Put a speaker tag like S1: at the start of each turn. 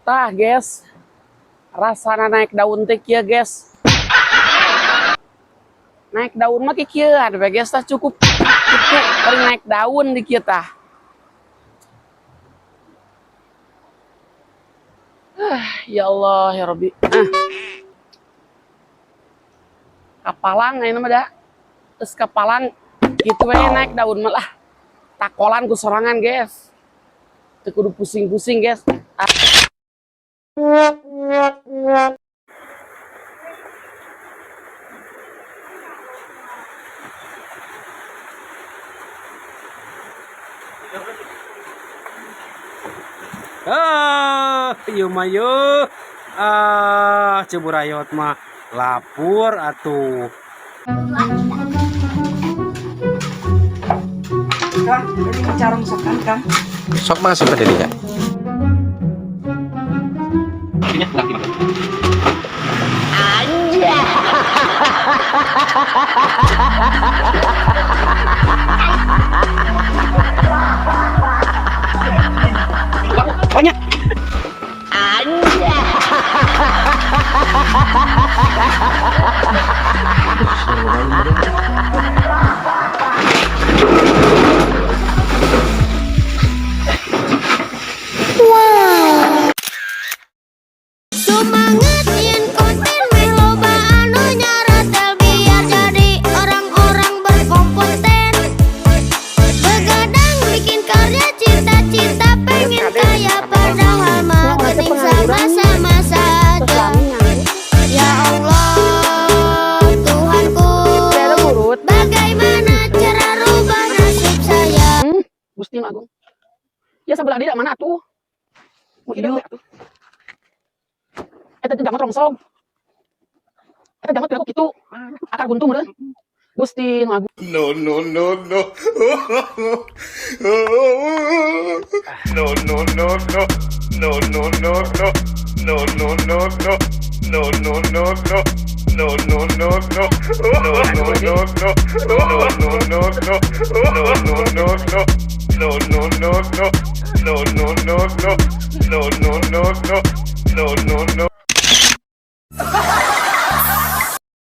S1: Tah, guys. Rasana naik daun teh kieu, guys. Naik daun mah kikieuan we, guys, tah, cukup kitu paling naik daun di kieu tah. Ah, ya Allah ya Rabbi. Ah. Kapalang ayeuna mah da. Terus kapalang kitu we naik daun mah lah. Takolan ku sorangan, guys. Teu kudu pusing-pusing, guys. Ah.
S2: Ah, ieu mah yeuh. Ah, Ceu Burayot mah lapur atuh.
S3: Kang, ini carongsokan, Kang.
S4: Sok masuk ke dirinya.
S1: Banyak.
S5: Sumanget yen konten meh loba anu nyaratel, biar jadi orang-orang berkompeten. Begadang bikin karya, cita-cita pengen kaya, padahal mah geuning sama-sama saja. Ya Allah, Tuhanku,
S1: Urut.
S5: Bagaimana cara rubah nasib saya?
S1: Gusti Nu Agung. Ya, sebelah dia mana tuh? Mau iya atuh. Eta teh jangan rongsok. Eta jangan piraku kitu. Akar buntu meureun. Gusti Nu Agung.
S6: No, no, no, no. No, no, no, no. No, no, no, no. No, no, no, no. No, no, no, no. No, no, no, no. No, no, no, no. No, no, no, no. No, no, no, no. No, no, no, no. No, no, no, no. No,